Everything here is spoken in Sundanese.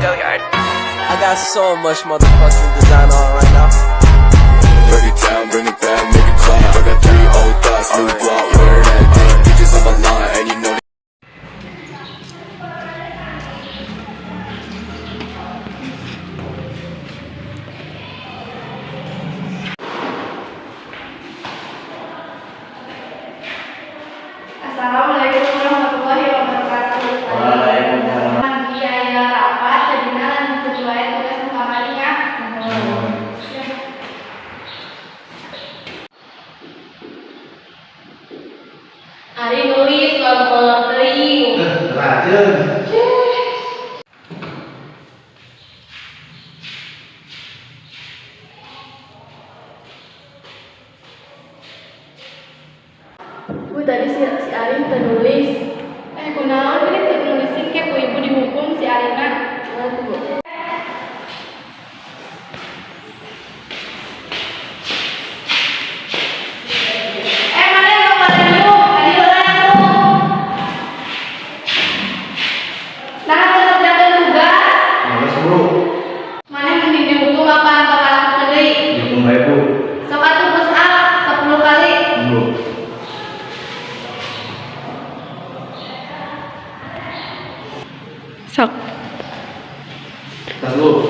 Go yard. I got so much motherfucking design on right now. Break it down, bring it back, make it clap. I got three old thoughts, new guap, wear that thing. Bitches on my line, and you know Assalamualaikum warahmatullahi wabarakatuh. Waalaikumsalam. Pagi aya rapat, jadina lanjut wae tugas nu kamari nya. Ya. Ari nulis kolor teuing. Racun. Bu, tadi si Arin teu nulis. Eh, kunaon ini teu nulis sih, ku ibu dihukum si Arina. Bu. Eh, mana yang kemarin yuk? Tadi heula tuh. Nah, teu ngerjakeun tugas. Males, Bu. Mana mending dihukum apa atau kalah deui? Dihukum bae, Bu. Sok atuh push up 10 kali. Bu. Sok. Tas, Bu.